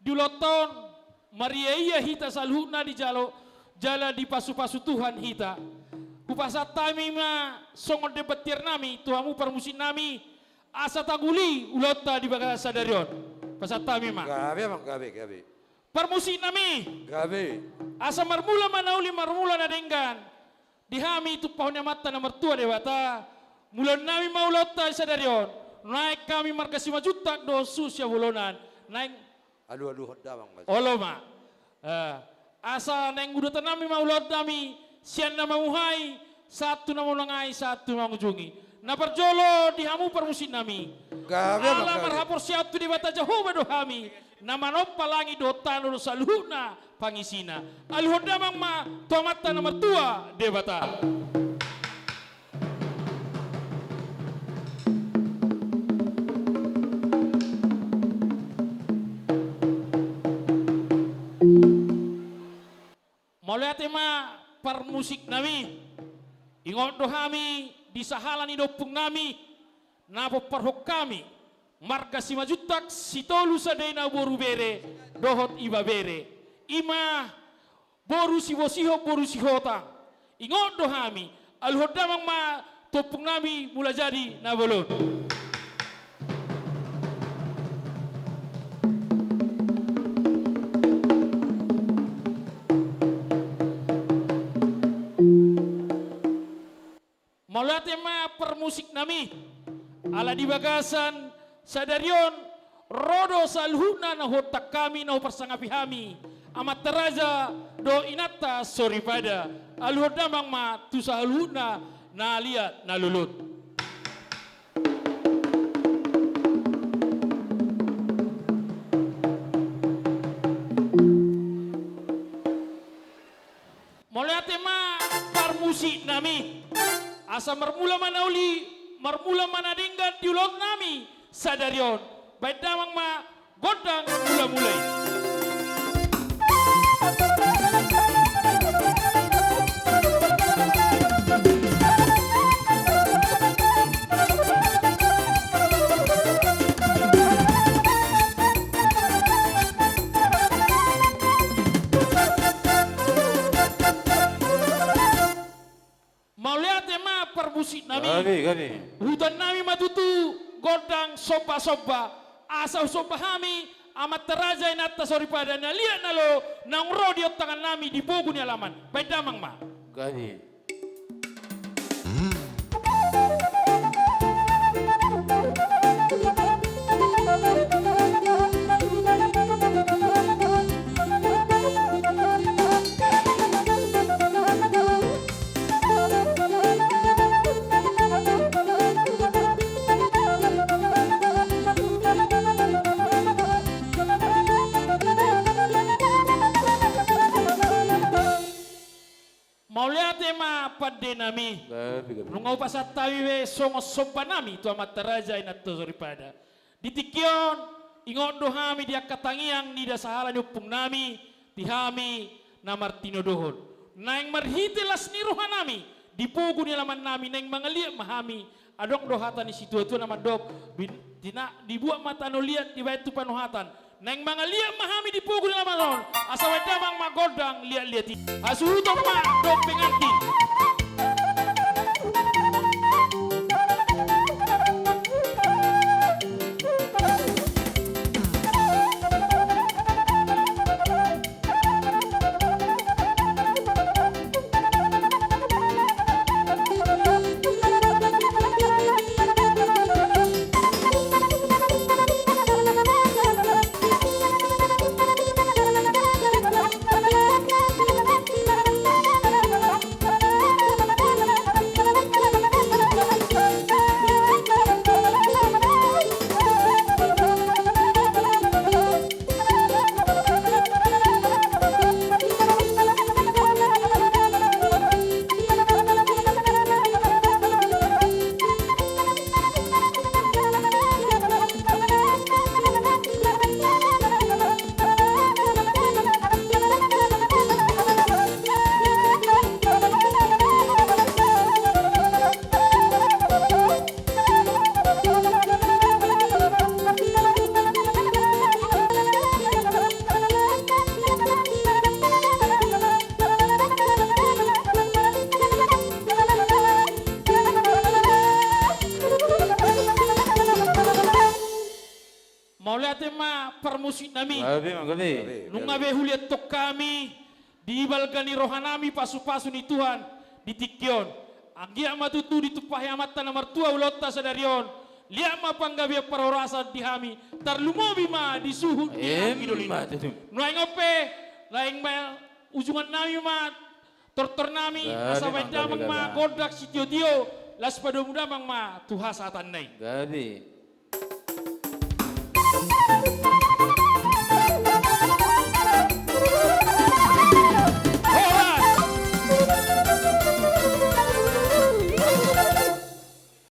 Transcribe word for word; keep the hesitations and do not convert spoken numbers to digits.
Di ulaonta on, mariaia hita saluhutna dijalo, jala dipasupasu Tuhan hita. Hupasahat hami ma songon demban tiar nami tu hamu parmusik nami, asa tanguli ulaonta di bagasan sadari on. Pasahat hami ma. Gabe, amang, gabe, gabe. Parmusik nami. Gabe. Asa marmula ma na uli, marmula na denggan. Di hami tumpahon ni Amanta na martua Debata, mulaon nami ma ulaonta sadari on, naeng hami marga Simanjuntak dohot suhut Siabolonan, naeng alualuhon damang ma. Olo ma. Eh, asa naeng udotan nami ma ulaon nami, sian na mamuhai, sahat tu na mangulangi, sahat tu na mangujungi. Na parjolo di hamu parmusik nami. Gabe, gabe. Ala marhaporseaon tu Debata Jahowa do hami, na manompa langit dohot tano dohot saluhutna pangisina. Aluhon damang ma tu Amanta na martua Debata. Mauliate ma parmusik nami. Ingot do hami di sahala ni ompung nami na pomparhon hami, marga Simanjuntak, Sitolu Sadena boru bere dohot ibebere, i ma boru Sibosihon boru Sihotang. Ingot do hami, aluhon damang ma tu ompung nami Mulajadi Na Bolon. Mauliate ma parmusik nami. Ala di bagasan sadari on, ro do saluhutna na huontak hami, na huparsangapi hami, amanta raja dohot inanta soripada. Aluhon damang ma tu saluhutna na liat na lolot. Mauliate ma parmusik nami. Asa marmula ma na uli, marmula ma na denggan di ulaon nami sadari on. Baen damang ma gondang mulamula i. Mauliate ma parmusik nami. Gabe, gabe. Huuton nami ma tutu gondang somba-somba. Asa husomba hami amanta raja, inanta soripada, na liat na lolo, naung ro di ontangan nami di pogu ni alaman. Baen damang ma. Gabe. Mauliate ma pande nami. Gabe, gabe. Nunga hupasahat hami be songon somba nami tu amanta raja, inanta soripada. Di tingki on, ingot do hami di angka tangiang ni da sahala ni ompung nami, di hami na martinodohon. Naeng marhite las ni roha nami, di pogu ni alaman nami, naeng mangaliat ma hami, adong do hata ni situatua na mandok, bin-, dina-, dibuat ma tano liat, dibaen tu panuhatan. Naeng mangaliat ma hami di pogu ni alaman on, asa baen damang ma gondang liat-liat i. Hasuhuton ma dohot pengantin. Mauliate ma parmusik nami. Gabe ma, gabe. Nunga be huliathon hami di balga ni roha nami pasu-pasu ni Tuhan di tingki on. Anggiat ma tutu ditumpahi Amanta na martua ulaonta sadari on. Liat ma panggabean parhorasan di hami, tarlumobi ma di suhut ni hami doli. Emma tutu. Nuaeng on pe, laeng ma ujungan nami ma, tortor nami, gabe, asa baen damang ma gondang sitio-tio, laos padomu damang ma tu hasahatan na i. Gabe.